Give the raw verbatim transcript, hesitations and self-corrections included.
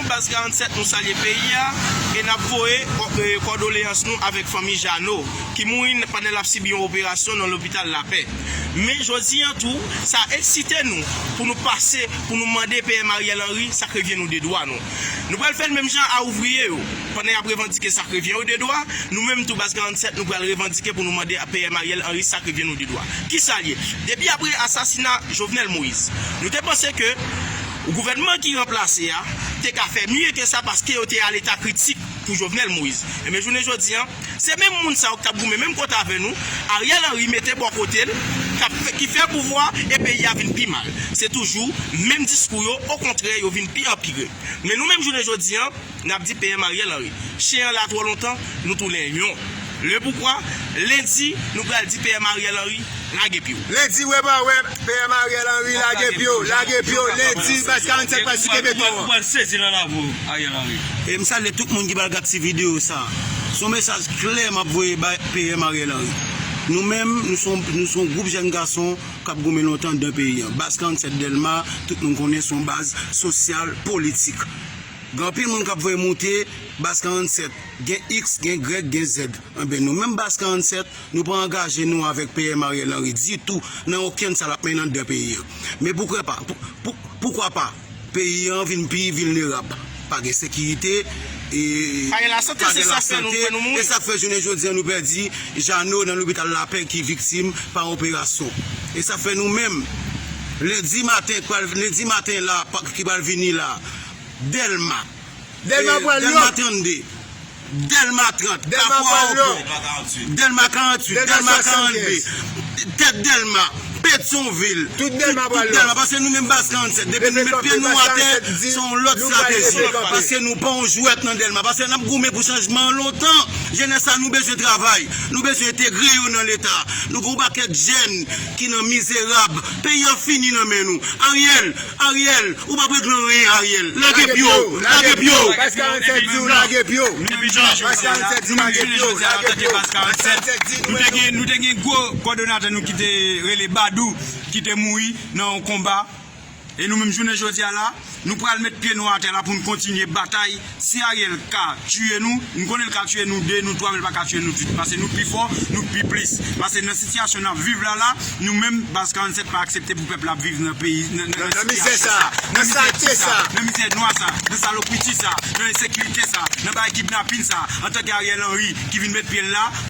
Baz karannsèt, nou salye peyi a e n ap voye, e, kondoleyans nou avèk fanmi Jeannot, ki mouri pandan l ap sibi yon operasyon nan lopital Lapè. Men jodi an tou, sa eksite nou pou nou pase, pou nou mande P M Ariel Henry sa k revyen nou de dwa nou. Nou pral fè l menm jan a ouvriye yo. Pandan y ap revandike sa k revyen yo de dwa, nou menm tou, Baz karannsèt, nou pral revandike pou nou mande a P M Ariel Henry sa k revyen nou de dwa. Kisa l ye? Depi apre asasina Jovenel Moïse, nou te panse ke gouvènman ki ranplase a te ka fè mye ke sa, paske yo te a leta kritik pou Jovenel Moïse. Enben, jounen jodi an, se menm moun sa yo k t ap goumen menm kote avè nou, Ariel Henry mete bò kote l, k ap fè, ki fè pouvwa e peyi a vin pi mal. Se toujou menm diskou yo, okontrè, yo vin pi anpire. Men nou menm, jounen jodi an, n ap di P M Ariel Henry, chen an la twò lontan, nou tounen yon. Le poukwa, lendi, nou pral di P M Ariel Henry, lage pye w. Lendi, wè pa wè, P M Ariel Henry, lage pye w, lage pye w. Lendi, Baz karannsèt pral site beton an. Ou pral sezi nan lavi w, Ariel Henry. E m salye tout moun ki pral gad ti videyo sa. Se yon mesaj klè m ap voye bay P M Ariel Henry. Nou menm, nou se yon, nou se yon gwoup jèn gason k ap goumen lontan anndan peyi an. Baz karannsèt Dèlma, tout moun konnen se yon baz sosyal, politik. Gen anpil moun k ap voye moute Baz karannsèt. Gen X, gen Y, gen Z. Enben, nou menm Baz karannsèt, nou pa angaje nou avèk P M Ariel Henry ditou nan okenn sa l ap mennen anndan peyi an. Men poukwa pa, pou, pou, poukwa pa, peyi an vin pi vilnerab. Pa gen sekirite, e pa gen lasante, e sa k fè jounen jodi an nou pèdi Jeannot nan lopital Lapè ki viktim pa operasyon. E sa fè nou menm, lendi maten, k pral, lendi maten la, pa, ki pral vini la, Dèlma, Dèlma trannde, Dèlma trant, Kafou Aewopò, Dèlma karanntuit, Dèlma karannde, Tèt Dèlma, Petyonvil, tout Dèlma, paske nou menm Baz karannsèt, depi nou met pye nou atè, se yon lòt estrateji, paske nou pa yon jwèt nan Dèlma, paske n ap goumen pou chanjman an lontan. Jenès la, nou bezwen travay, nou bezwen entegre yo nan leta. Nou gen yon pakèt jèn ki nan mizerab. Peyi a fini nan men nou. Ariel, Ariel, ou p ap regle anyen, Ariel. Lage pye w, lage pye w. Baz karannsèt di w lage pye w. Baz karannsèt di lage pye w, lage pye w. Baz karannsèt di nou, nou te gen, nou te gen gwo kòdonatè nou ki te rele Badou, ki te mouri nan yon konba. E nou menm jounen jodi a la, nou pral met pye nou atè la pou n kontinye batay. Si Ariel ka tiye nou, m konnen l ka tiye nou de, nou twa, men l pa ka tiye nou tou, paske nou pi fò, nou pi plis. Paske nan sitiyasyon n ap viv la la, nou menm, Baz karannsèt pa aksepte pou pèp la ap viv nan peyi, nan, nan, nan sitiyasyon sa, nan mizè sa, nan mizè nwa sa, nan salopriti sa, nan ensekirite sa, nan bagay kidnapin sa, antanke Ariel Henry ki vin met pye l la.